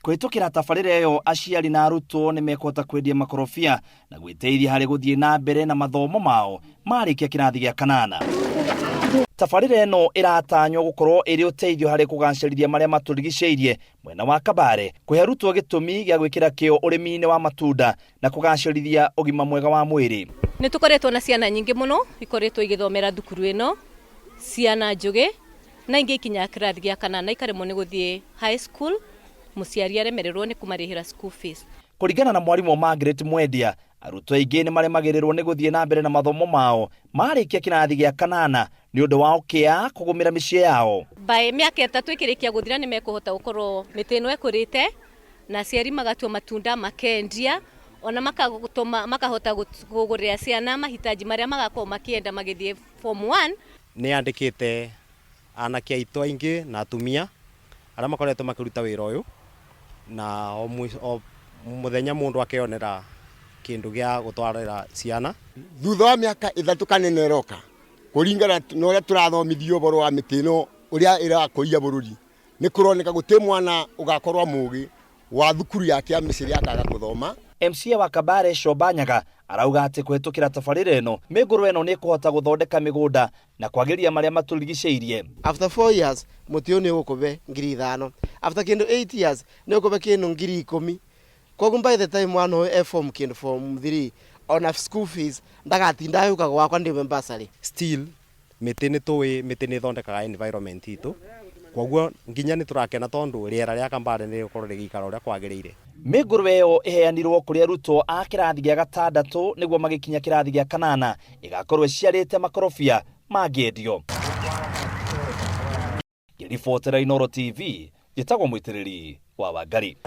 Kũhĩtũkĩra tabarĩra ĩyo aciari na arutwo nĩ mekũhota kwendia makorobia na gwĩteithia harĩ gũthiĩ na mbere na mathomo mao marĩkia kĩrathi gĩa kanana. Tabarĩra ĩno ĩratanywo gũkorwo ĩrĩ ũteithio harĩ kũgacĩrithia marĩa matũrigicĩirie mwena wa Kabare, kũhe arutwo gĩtũmi gĩa gwĩkĩra kĩo ũrĩmi-inĩ wa matunda na kũgacĩrithia ũgima mwega wa mwĩrĩ. Nĩ tũkoretwo na ciana nyingĩ mũno ikoretwo igĩthomera thukuru ĩno, ciana njũgĩ na ingĩ ikinyaga kĩrathi gĩa kanana ikaremwo nĩ gũthiĩ high school, mũciari aremererwo nĩ kũmarĩhĩra school fees. Kũringana na mwarimũ Margaret Mwendia, arutwo aingĩ nĩ maremagĩrĩrwo nĩ gũthiĩ na mbere na mathomo mao marĩkia kĩrathi gĩa kanana nĩ ũndũ wa ũkĩa kũgũmĩra mĩciĩ yao. By mĩaka ĩtatũ ĩkĩrĩkia gũthira nĩ mekũhota gũkorwo mĩtĩ ĩno ĩkũrĩte na aciari magatua matunda makendia ona makatũma makahota kũgũrĩra ciana mahitaji marĩa magakorwo makĩenda magĩthiĩ form 1. Nĩ yandĩkĩte anake aitũ aingĩ na atumia arĩa makoretwo makĩruta wĩra ũyũ na o mũthenya mũndũ akeyonera kĩndũ gĩa gũtwarĩra ciana. Thutha wa mĩaka ĩthatũ kana ĩna ĩroka, kũringana na ũrĩa tũrathomithio ũhoro wa mĩtĩ ĩno ũrĩa ĩrakũria bũrũri, nĩ kũroneka gũtirĩ mwana ũgakorwo mũgĩ wa thukuru ya kĩamĩcĩrĩ akaga gũthoma. MCA wa Kabare Shoba Nyaga arauga atĩ kũhĩtũkĩra tabarĩra ĩno, mĩngũrwa ĩno nĩ ĩkũhota gũthondeka mĩgũnda na kwagĩria marĩa matũrigicĩirie. After 4 years mũtĩ ũyũ nĩ ũgũkũbe 5000, after kĩndũ 8 years nĩ ũgũkũbe kĩndũ 10,000. Koguo by the time mwana ũyũ e form kĩndũ form 3 ona school fees ndagatinda agĩũka gwakwa ndĩmwe bursary. Still mĩtĩ nĩ tũĩ mĩtĩ nĩ ĩthondekaga environment itũ, koguo nginya nĩ tũrakena tondũ rĩera rĩa Kambale nĩ rĩgũkorwo rĩgĩikara ũrĩa kwagĩrĩire. Mĩngũrwa ĩyo ĩheanirwo kũrĩ arutwo a kĩrathi gĩa gatandatũ nĩguo magĩkinya kĩrathi gĩa kanana ĩgakorwo ĩciarĩte makorobia mangĩendio. Ngĩribotera Inooro TV, njĩtagwo Mũitĩrĩri wa Wangari.